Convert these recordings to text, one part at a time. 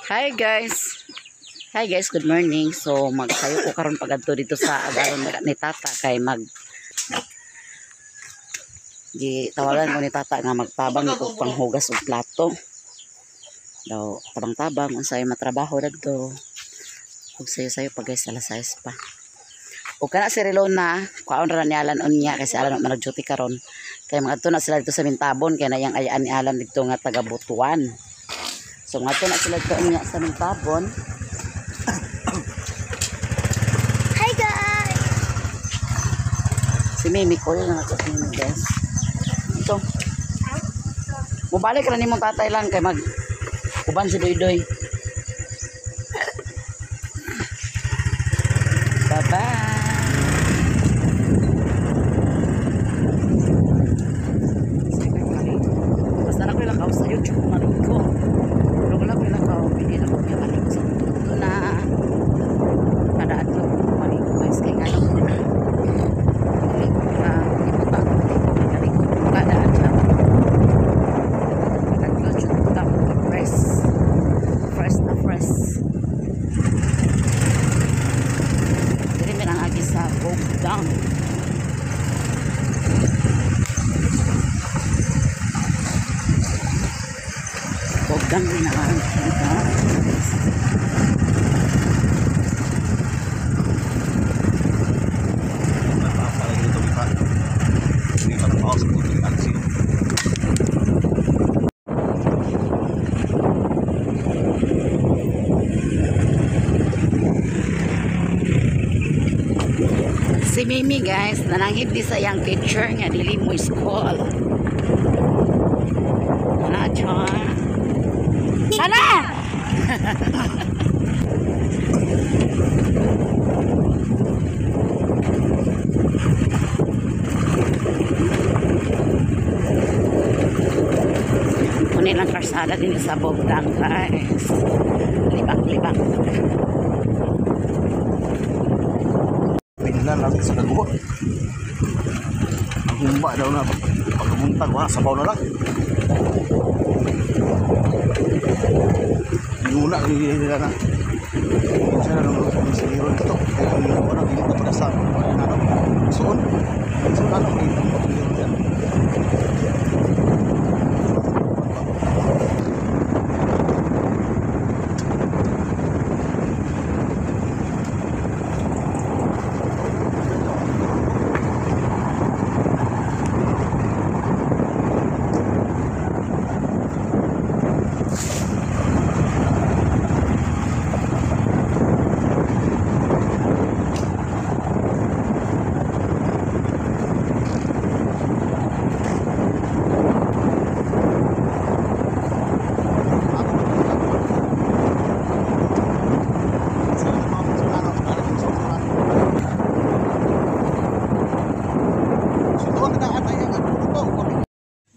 Hi guys. Hi guys, good morning. So magsayo ko karon pagadto dito sa agaron ni Tata kay mag gi tawagan ko ni Tata nga magtabang ko panghugas og plato. Daw tabang-tabang unsay matrabaho dadto. Ug sayo-sayo pa guys, alas 6 pa. Ug kana si Relona, kuhaon ra ni Alan unya kay si Alan man nag-duty karon. Kay magadto na sila dito sa Mintabon kay nayang ayaan ni Alan didto nga taga Butuan. So ngadto na sila dito unya sa Mintabon. Hi guys! Si Mimi ko yun na si Mimi guys. Ito. Mubalik ra nimong tatay lang kay mag uban si Doydoy. Bye-bye. Basta na ko ilakaw sa YouTube maligo. Pero wala ko ilakaw, hindi na ko maligo sa tuto na. Kada adlaw ko maligo guys kay ngano. Kada adlaw. Adlaw jud ta fresh. Fresh na fresh. Diri mi ang agi sa Bogdan. Bogdan rin ang agi guys. Si Mimi guys, nananghib di sa iyang teacher nga dili mo school. Ana char. Ana! Kunin lang karsada din sa Bogdan guys. Libak-libak. Lang sa kaguba. Ang humba daw na pagkabuntag, wala, sabaw na lang. Yuna, nila na. Minsan na nung siniro dito. Kaya yung ano, hindi na sa ano, suon. Suon ano, hindi na siniro yan.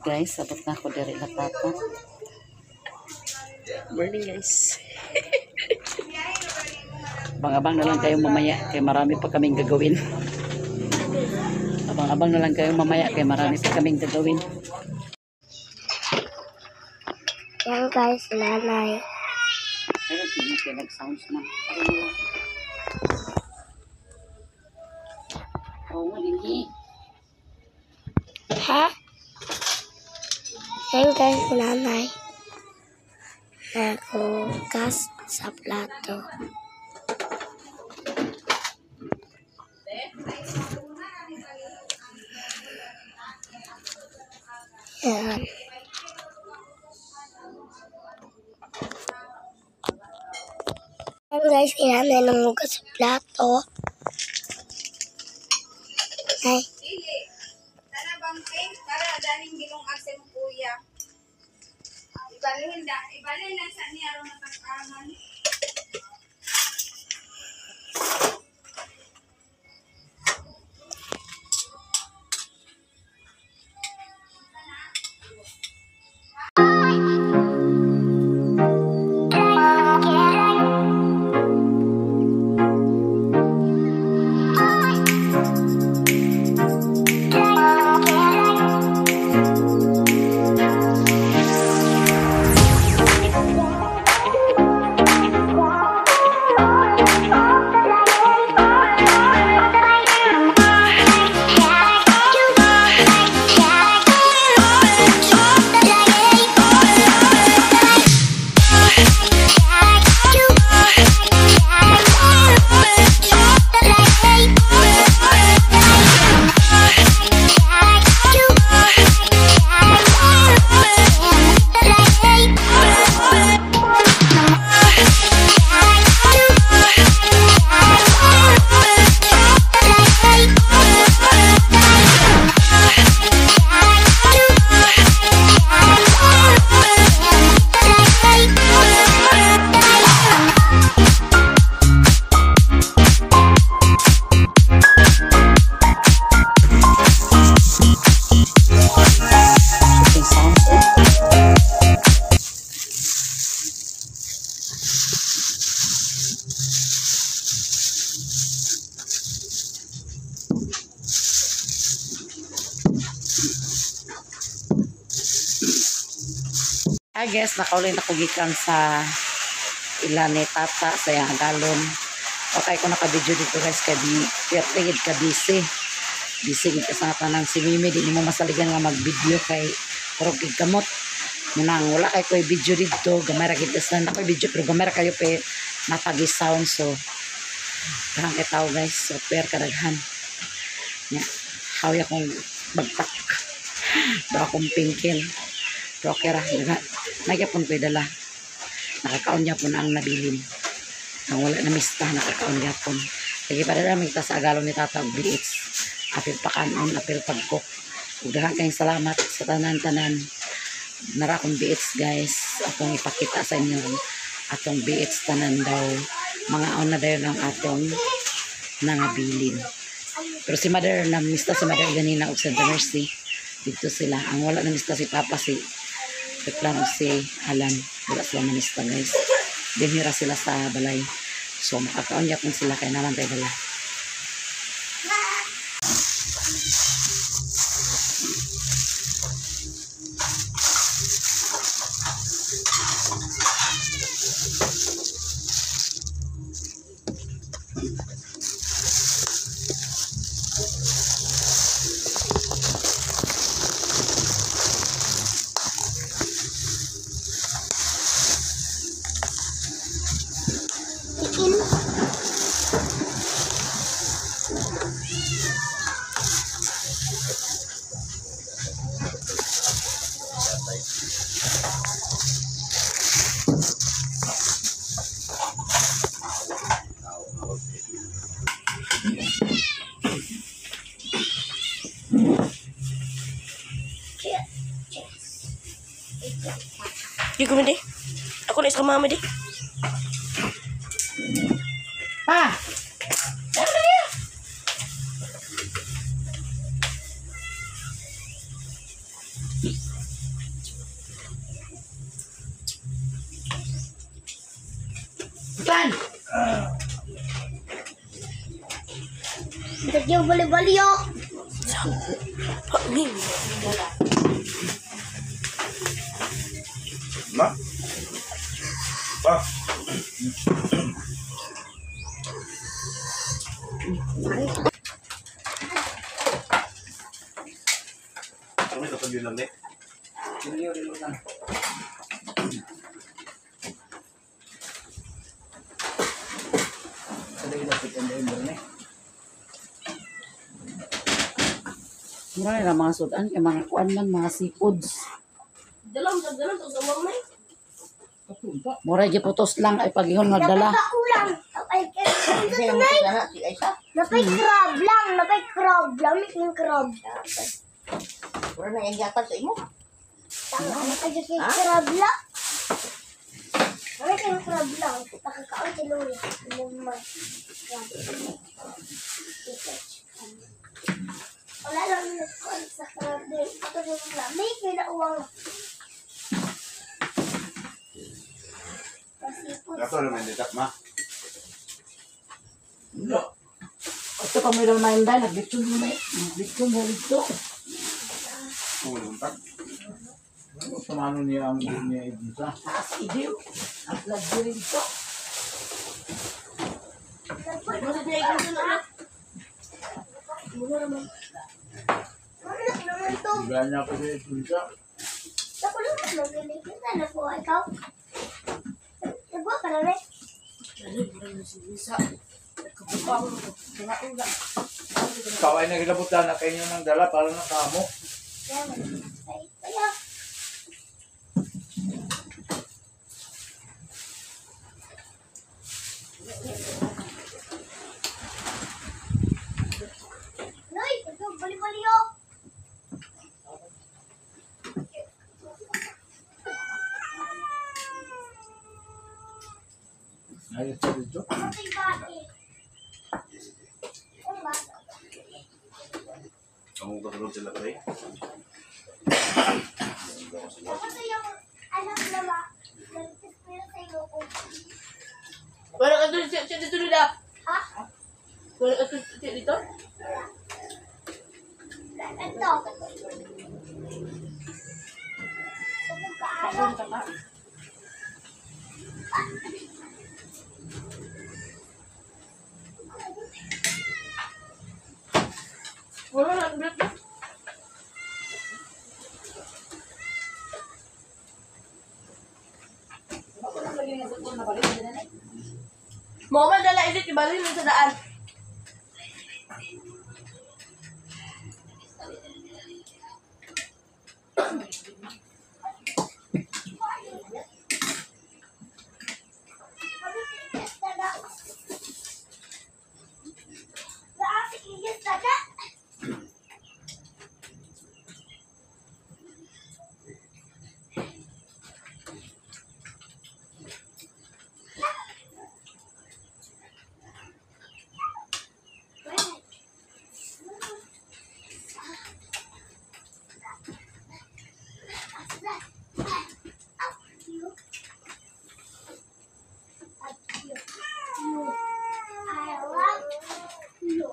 Guys, sabot na ako diri na tata. Morning guys. Abang-abang na lang kayo mamaya kay marami pa kaming gagawin. Abang-abang na lang kayo mamaya kay marami pa kaming gagawin. Yan guys, nanay. Pero hindi kayo nag-sounds na. Oo nga, dinhi. Ha? Yan guys, nanay. Naghugas sa plato. Yan. Yan guys, nanay nanghugas sa plato. Ay. Sana bang pink? Para daning gilong aksen kuya. Ibalhin da, ibalhin na sa niya aron matakaman. Hi guys, nakaulin ako gikan sa ila ni Tata sa iyang galon. Okay ko naka-video dito guys kay di ka busy. Busy gid ka sa tanan si Mimi, di nimo masaligan nga mag-video kay puro gid kamot. Munang wala kay koy video dito, gamay ra gid sa na koy video pero gamay ra kayo pe napagi sound, so parang kay tao guys, super kadaghan. Nya, hawi akong bagtak. Do akong pingkil. Pero okay ra, nagyapon ko'y dala. Nakakaon yapon ang nabilin. Ang wala na mista, nakakaon yapon. Lagi pa dala, magta sa agalon ni Tata og BH. Apil pakanon, apil pagkok. Ug daghan kayong salamat sa tanan-tanan. Nara akong BH guys. Akong ipakita sa inyo. Atong BH tanan daw. Mga on na dayon ang atong nangabilin. Pero si Mother, namista si Mother ganina og Santa Mercy. Dito sila. Ang wala namista si Papa, si Peplan o si Alan. Wala sila namista guys. Dinhira sila sa balay. So makakaon yapon sila kay naman tayo dala. Tikin. Di ko di. Ako na isa ka mama di. Pa! Tan! Nagyo bali-bali oh. Pa, mim. Ma? Pa? Kami kapag lang eh. Mura na mga sudan kay mga kuan man mga seafoods. Dalam, dalam, dalam, sa uwang na eh. Mura giputos lang ay paghihon nga dala. Napay ulam. Ay, tunay. Napay crab lang. Napay crab lang. Yung crab. Wala na yung yatag sa imo. Tama, napay yung crab lang. Napay yung crab lang. Nakakaon si Louie. Lima. Crab. Wala lang nagkaon sa crab din. Ito din lang. May kinauwang. Masipod. Dato naman dito, ma. Ito pa mo daw na inday naglitsyon mo may naglitsyon mo dito. Kung tag. Sumano niya ang niya ibisa. Taas idiw. Ang lagyo dito. Masad niya ikaw na anak. Muna naman. Wala naman to. Wala niya ako sa ibisa. Ako lang magaling. Ano po ikaw? Nagwa ka na rin. Dali, mura na si Lisa. Nagkabukang, nagkabukang. Ikaw ay nagilabutan na kayo ng dala para nakamo. Yan. Ay, kaya. Noy, ito, bali-bali oh. Ayos sa dito. Ano yung bati? Ano ba? Ang kasunod sila pre. Ako to yung anak na ma. Nag-spira sa iyo ko. Wala ka dun, siya dito nila. Ha? Wala ka dun, siya dito? Ito. Ito. Pakon ka pa. Wala na, break. Mo man dala edit ibalhin mo sa daan. I love you. I love you.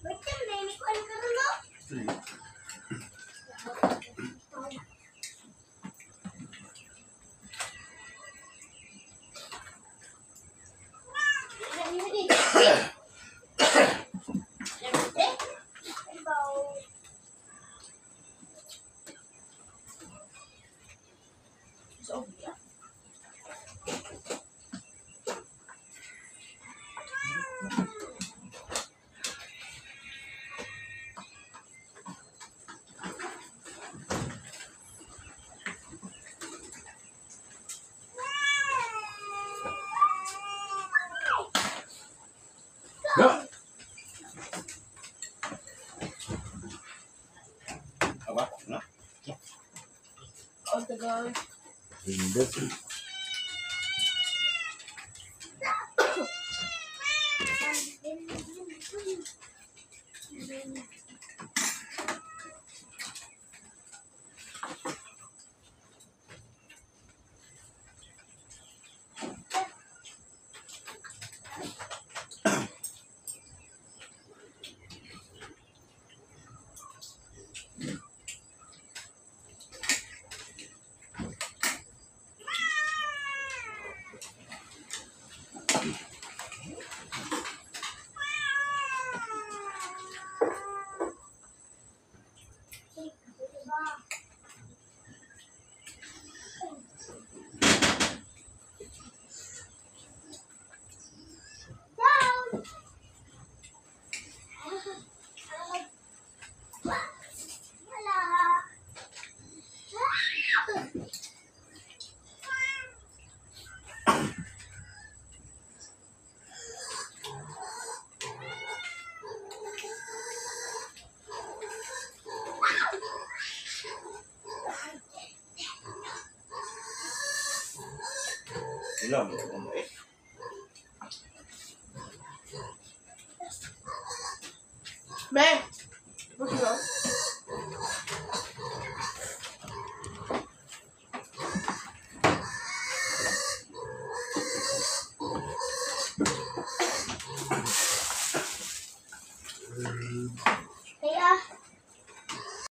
Wait, may kuan ka ron, no? Ya. Apa? Na? Oh, tagal. Hindi. Wala mo. Ano eh? Be!